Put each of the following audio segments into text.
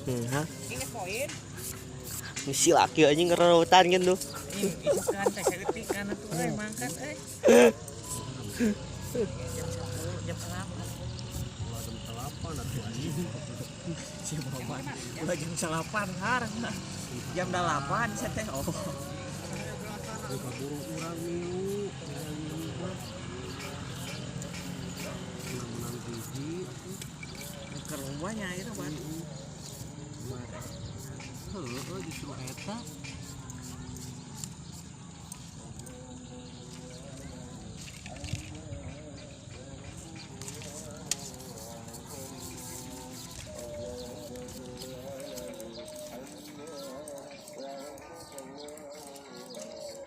Ha? Ini poin. Si laki anjing ngererotan kan tuh. Ih, isukan teh saeutik kana tuh euy mangkat euy. Jam 10, jam 8. Jam 8 atuh anjing. Si bapak. Ulah jam 8 har. Jam 8 saya teh. Oh. Buka buru urang milu, milu mah. Menang hiji atuh. Ke rumahnya itu, Pak. Heeh, justru eta.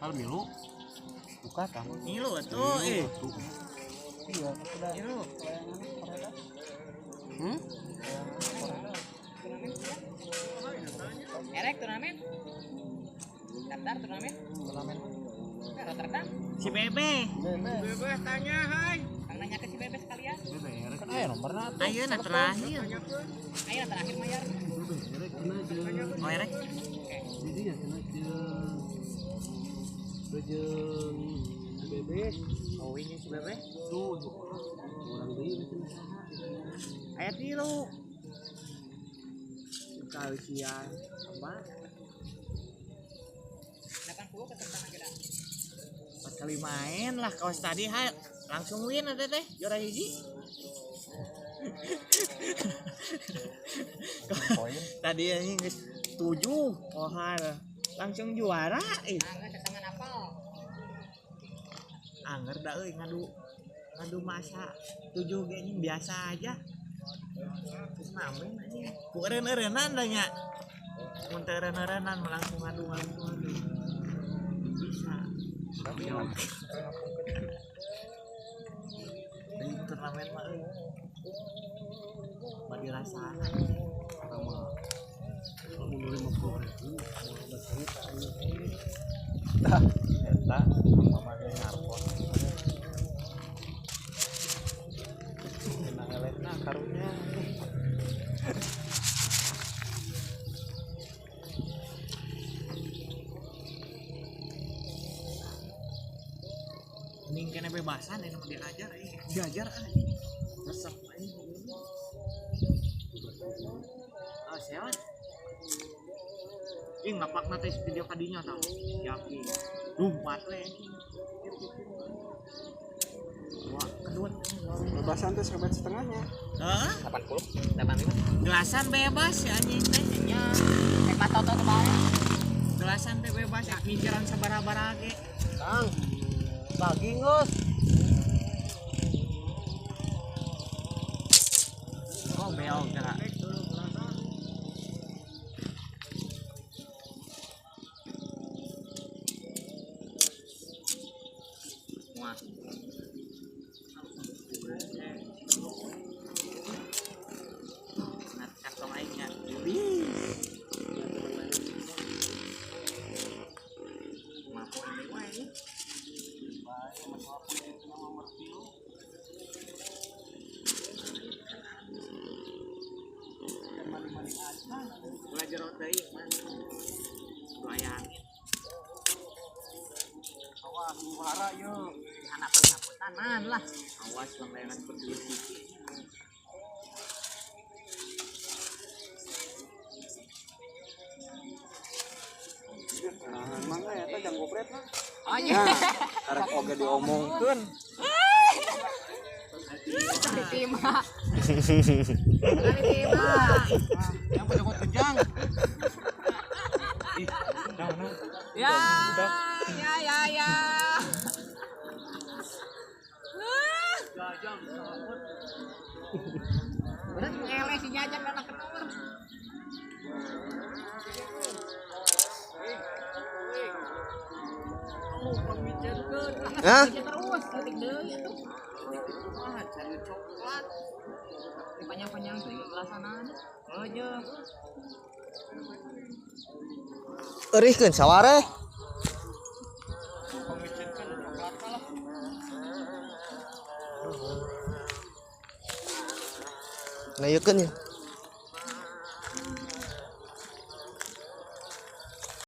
Hal milu buka tah. Milu atuh eh. Iya, Milu. Hmm? Erek turnamen. Daftar turnamen. Turnamen. Nah, Rotterdam. Si Bebe. Bebe tanya, hai. Kang nanya ke si Bebe sekalian. Bebe erek kan aya nomorna atuh. Ayeuna terakhir. Ayo terakhir mayar. Bebe erek cenah jeung. Oh, erek. Di dinya cenah jeung jeung si Bebe. Oh, ini si Bebe. Tuh, urang deui cenah saha. Aya tilu. Kau sia apa? 80 peserta lagi dah. 4 kali main lah kaos tadi hai langsung win ada teh juara hiji. Poin. Tadi ini geus 7 kohar langsung juara eh. Nah, geus setengah apel. Angger da euy ngadu ngadu masa 7 ge anjing biasa aja. Terus mamen anjing. Ku eureun-eureunan da nya. Mun teu eureun-eureunan mah langsung ngadu ngadu. Bisa. Di turnamen mah euy. Mah dirasaan. Pertama. Lamun 50.000 moal bercerita anjing. Tah, eta mama ge ngarpon. Dina ngeletna karunya. Mending kena bebasan ini mah diajar euy. Diajar ah. Resep anjing. Ah, sehat. Ih, ngapakna teh video kadinya tah. Yakin. Lumpat we. Wah, kedua. Bebasan tuh sebet setengahnya. Hah? 80, 85. Gelasan bebas ya anjing teh. Nya, rek Mas Toto kemarin. Gelasan teh bebas ya minceran sabaraha ge. Kang. Pagi geus. Oh, beog gerak. Wah. Nah, kantong aingnya. Wih. Mampu ini wae ini. Ulah jero teuing mah. Bayangin. Awas huru-hara yeuh. Anak-anak man lah. Awas langganan berdua sisi. Nah, mangga eta jang gopret mah. Oh iya. Karek oge diomongkeun. Diterima. Diterima. Yang penyokot kejang. Ih, nah, nah. Ya, ya, ya, ya. Udah ngeleh si jajan anak keluar. Hah? Terus, detik deui atuh. Wah, cari coklat. Panjang-panjang tuh belasanaan. Ngejep. Eurihkeun saware. Pemicinkeun coklat mah lah. Nah, ieu keun ya.